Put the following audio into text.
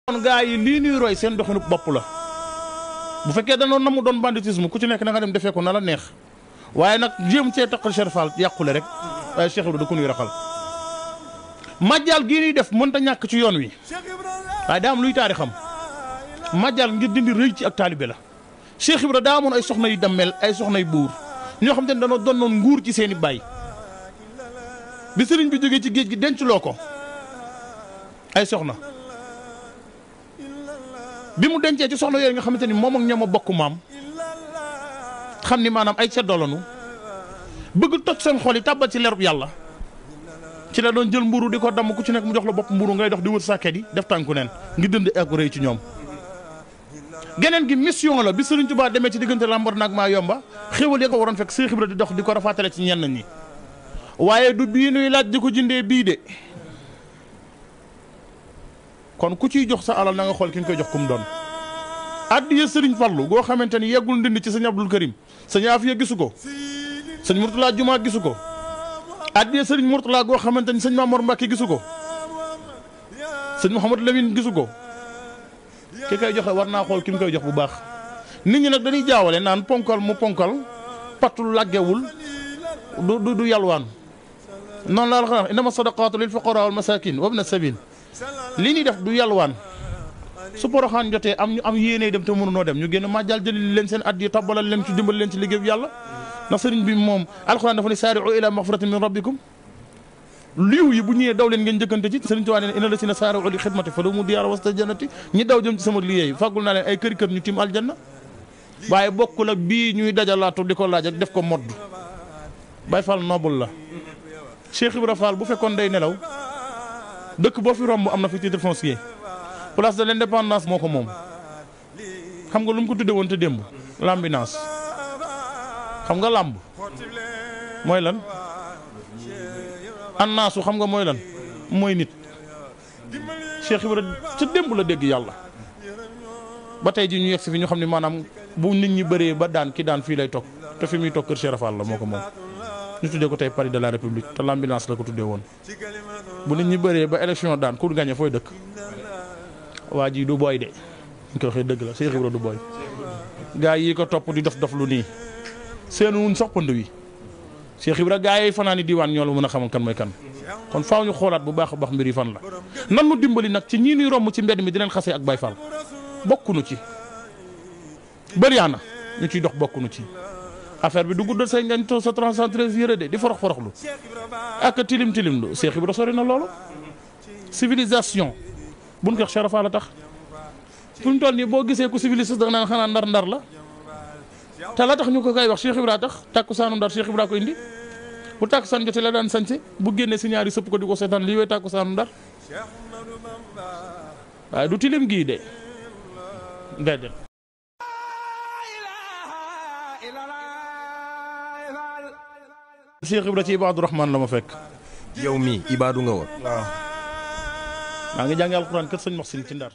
kon gaa yi lii nuy roy seen doxinu bopp la bu fekkee danoon na mu doon banditisme ku ci nekk na nga dem defee ko na la neex waaye nag jéem cee taqal Cheikh Fall yàqule rek waaye Cheikh Ibra da ko nuy raxal majjal gii nuy def mënta ñàkk ci yoon wi waaye daa am luy taarixam majjal ngir dindi rëy ci ak taalibe la Cheikh Ibra daa amoon ay soxna yu dammel ay soxna yu buur ñoo xam te ne danoo donnoon nguur ci seen i baay bi sëriñ bi jógee ci géej gi denc loo ko ay soxna bi mu dencee ci soxna yooyu nga xamante ni moom ak ñoom a bokk maam xam ni maanaam ay seddolanu bëgg toj seen xol yi tàbbal ci lerub yàlla ci la doon jël mburu di ko damm ku ci nekk mu jox la bopp mburu ngay dox di wër sàkket yi def tànku neen ngi dënd ak rëy ci ñoom. geneen gi mission la bi Sëriñ Tuubaa demee ci diggante Lambaréné ak Mayumba xéwal ya ko waroon fekk Seex Ibra di dox di ko rafaatale ci ñenn ñi waaye du bii nuy laaj di ko jëndee bii de. kon ku ciy jox sa alal na nga xool ki nga koy jox kum doon addiya sëriñ Fallu goo xamante ni yeggul ndindi ci sëñ Abdul Karim sëñ Afiya gisu ko sëñ Murtala Juma gisu ko addiya sëriñ Murtala goo xamante ni sëñ Mamor Mbàkke gisu ko sëñ Mouhamadou Lamine gisu ko ki koy joxe war naa xool ki mu koy jox bu baax nit ñi nag dañuy jaawale naan ponkal mu ponkal pattul làggewul du yalwaan noonu laa la xam innama sadaqaatu lil fuqaraa wal masaakin wa ibna sabil lii ñuy def du yalwaan su poroxaan jotee am ñu am yéene dem te mënunoo dem ñu génn majjal jëli leen seen at yi tobbalal leen ci dimbal leen ci liggéey bi yàlla ndax sëriñ bi moom alxuraan dafa ne saari'u ila maxfiratin min rabbikum liiw yi bu ñëwee daw leen ngeen njëkkante ci sëriñ Tuubaa ne inna lasina saari'u li xidmati fa lahum diyaara wasta jannati ñi daw jëm ci sama liggéey fàggul naa leen ay kër ñu tim aljanna waaye bokkul ak bii ñuy dajalaatu di ko laaj ak def ko modd Baay Fall noble la Cheikh Ibra Fall bu fekkoon day nelaw dëkk boo fi romb am na fi titre foncier place de l'indépendance moo ko moom xam nga lu mu ko tudde woon te démb l'ambulance xam nga làmb mooy lan annaasu xam nga mooy lan mooy nit Cheikh Ibra ca démb la dégg yàlla ba tey ji ñu yegg si fi ñu xam ne maanaam bu nit ñi bëree ba daan ki daan fii lay toog te fi muy toog kër Cheikh Fall la moo ko moom ñu tuddee ko tey Paris de la République te l'ambulance la ko tuddee woon bu nit ñi bëree ba élection daan ku gagné fooy dëkk waa ji du booy de ñu ko waxee dëgg la Cheikh Ibra du booy gaa yi ko topp di dof lu nii seenu wuñ sax pënd wi Cheikh Ibra gaa yi fanaani diwaan ñoo la mën a xamal kan mooy kan kon faaw ñu xoolaat bu baax a baax mbir yi fan la nan nu dimbali nag ci ñii nuy romb ci mbedd mi di leen xasee ak Baay Fall bokkunu ci bëriyaana ñu ciy dox bokkunu ci affaire bi du guddal say ngañ to sa 313 yëre de di foroxlu ak tilim lu Cheikh Ibra sori na loolu civilisation buñ ko wax Cheikh Fall la tax fu ñu toll nii boo gisee ku civilisé da naan xanaa ndar la te la tax ñu ko koy wax Cheikh Ibra tax tàkkusaanu Ndar Cheikh Ibra ko indi bu tàkkusaan jotee la daan sañse bu génnee si ñaari sëpp ko di ko seetaan lii way tàkkusaanu Ndar waaye du tilim gii de déedéet. Cheikh Ibra ci Ibaadu Rahmaan la ma fekk. yow mii Ibaadu nga woon. waaw maa ngi jàngi alxuraan kër sëñ Maxsin ci Ndar.